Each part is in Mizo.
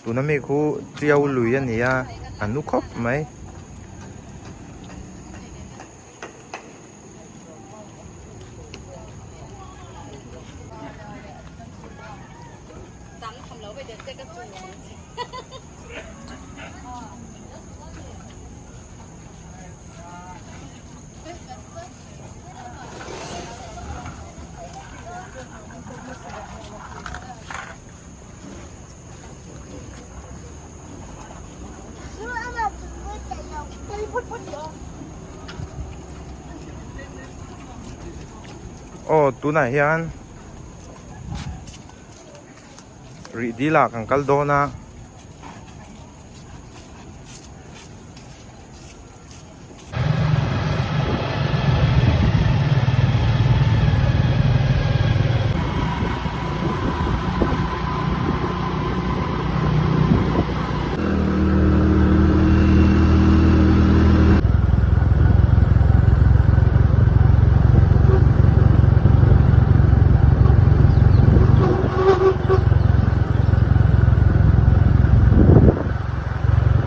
Tuna mi khu tiau lui a ni a a nu khawp mai. Aw tunah hian rih dil ah kan kal dawn a.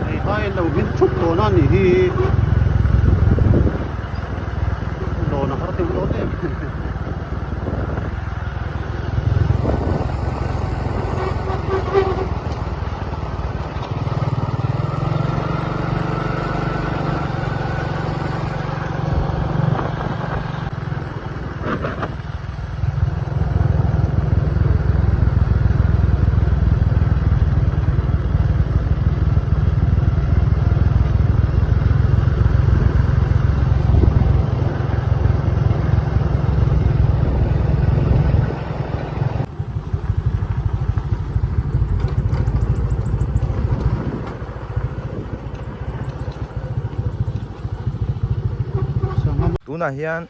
Hei hai lo hmin thup dawn a nih hi dawn a har deuh dawn em. Tunah hian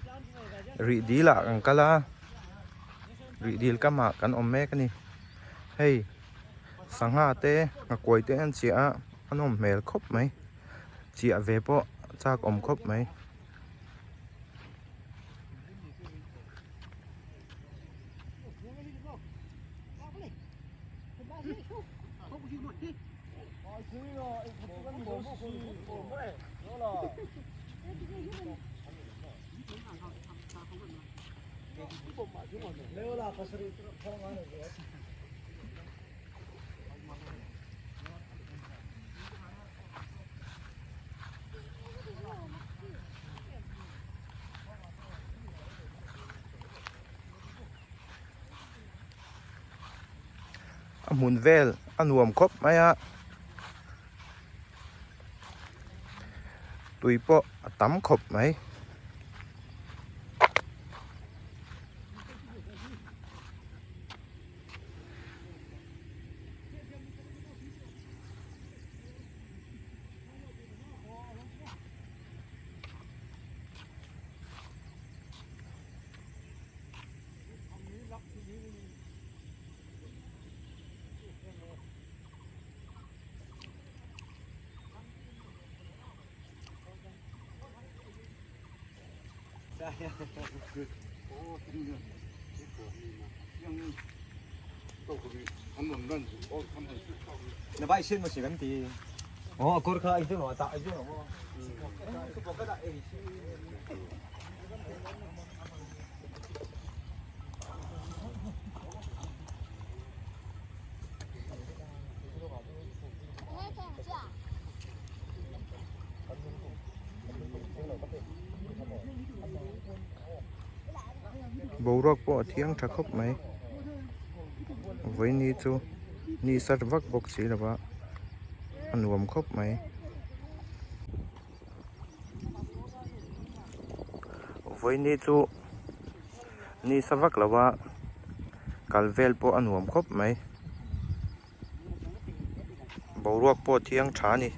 rih dil ah kan kal a rih dil kam ah kan awm mek a ni hei sangha te nghakuai te an chiah a a nawm hmel khawp mai chiah ve pawh chak awm khawp mai. A hmun vel a nuam khawp mai a tui pawh a tam khawp mai. Boruak pawh a thiang tha khawp mai vawiini chu ni sat vak bawk si lo va a nuam khawp mai. Vawiini chu ni sa vak lo va kal vel pawh a nuam khawp mai. Boruak pawh thiang tha a ni.